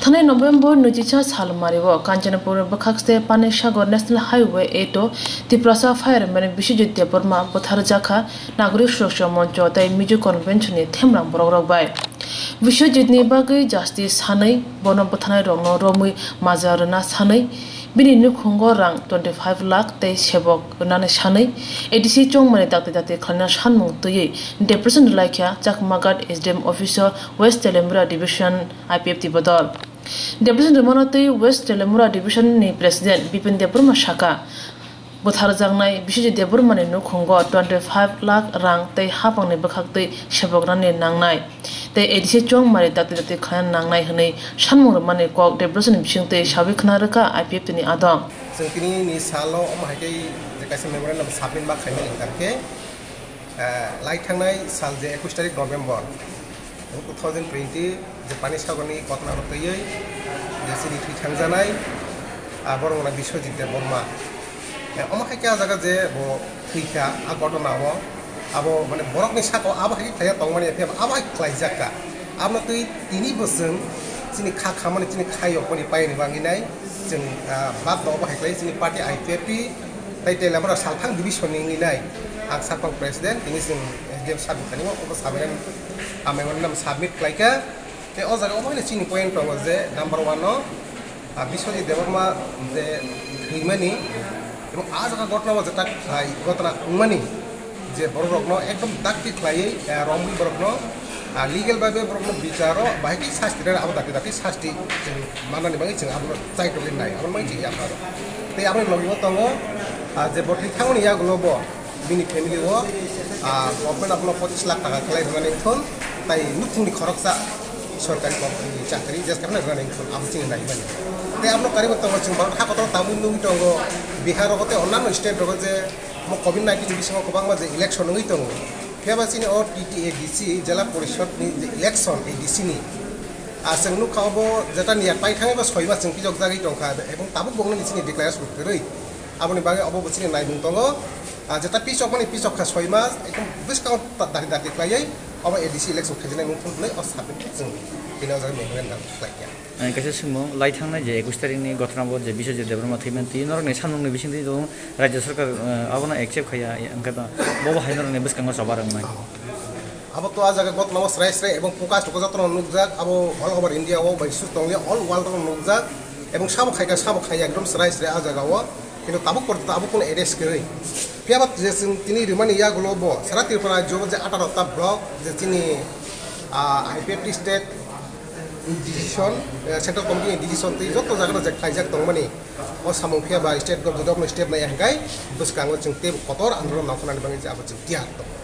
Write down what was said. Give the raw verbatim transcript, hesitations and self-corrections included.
Thanai November nwichisa salmario Kanchanpur bwkhakste Panisagar National Highway eight o Tiprasa fireman Biswajit Debbarma butharjakha Nagorik Suraksha Moncho tei Mizo Convention ni themrang borokrok bai. Biswajit ni bagwi justice sanwi, bono bwtharnairokno romwi maja rwna sanwi, bini nukhungo rang twenty five lakh tei sebok rwnani sanwi A D C chongmani dakti dakti khlaina sanmung twiwi depression rwlaikha Chakmaghat S D M office o West Teliamura Division I P F T bodol. Depression rwmano twi West Teliamura Division ni President Bipin Debbarma saka, butharjaknai Biswajit Debbarma ni nukhungo twenty five lakh rang tei hapangni bwkhaktwi sebok rani nangnai tei A D C chongmani dakti dakti khlaina nangnai hwnwi sanmung rwmani kok depression ni bisingtwi sawi khna rwkha I P F T ni adong. Chwng tini ni salo omo hai khe je kaisa memorandum submit ma khaimani hwnkha khe, eh, lai thangnai sal je ekush tarik November two thousand twenty je Panisagar ni ghotona no twiwi je chini thwi thangjanai, ah, borok wngkha Biswajit Debbarma. Eh, omo hai khe ah jaga je bo thwikha ah ghotona o, abo mane borok ni saka o abo hai khe khlaiya tongmani phiya abo hai khlaijak kha. Abono twi tini bo chwng chini kha khamani chini kha yokmani paini bagwi nai chwng, ah, bad no obo hai khlai chini party I P F T tei Teliamura salthang division ni wngwi nai ang sakphang president tini chwng S D M submit khainai obo submit, ah, memorandum submit khlaikha. Tei o jaga obo hai chini point tongo je number one no, ah, Biswajit Debbarma je thwimani, ebong ah jaga ghotona o jeta khlai ghotona wngmani je borok rokno ekdom dakti khlaiwi, ah, romwi borokno, ah, legal bai bai borokno bicharo bahai khe sasti rwna abo dakti dakti sasti chwng mannani bagwi chwng abono chai tongwi nai, aboni bagwi chwng yapha rw. Tei aboni logi o tongo, ah, je bo thwi thangmani yagulo bo bini family o, ah, government abono pochis lakh taka khlai rwnani wngthun, tai nukhungni khoroksa sorkari company ni chakri je kheno rwnani wngthun, abo chini nai mani. Tei abono kariwi tongo chwng Bharat ha kotor tabuk nugwi tongo, Bihar rogo tei onnanno state rogo je mo covid nineteen ni bisingo kwbangma je election wngwi tongo. Phiya ba chini o T T A D C, Jela Porishod ni je election A D C ni, ah, chwng nukha obo jeta ni yak pai thangwi ba soi mas chwng kijokjagwi tongkha, ebong tabuk bo wngnani chini declaration kwrwi. Aboni bagwi obo bo chini naimung tongo. Ah, jeta pisokmani pisok kha soi mas, ekdom bwskango ta-, dakti dakti khlaiwi obo A D C election khaijak nai wngthun hwnwi o submit khe chwng tini o jaga memorandum khlai kha. Ang kaisa swngmung, lai thangnai je ekush tarikni ghotona bo je Biswajit Debbarma thwimani twi norokni samungni bisingtwi tongo, Rajya Sarkar, eh, abono accept khaiya, hwnkhe to bobo hai norokni bwskango choba rwngnai. Abo to ah jaga ghotona o srai srai ebong focus rok jotono nukjak, abo all over India o bai su tongya all world o nukjak, ebong sabo khaikha sabo khaiya ekdom srai srai ah jaga o, kintu tabuk porjonto abo kono arrest kwrwi. Phiya ba je chwng tini rwmani yagulo bo sara Tripura rajyo o je atharo ta block je chini, ah, I P F T state decision, eh, central committee ni decision tei joto jaga no je khlaijak tongmani o samung phiya ba state government step nai hwnkhe bwskango chwng tei kotor andolon nangkuknani bagwi je abo chwng tiyar tongo.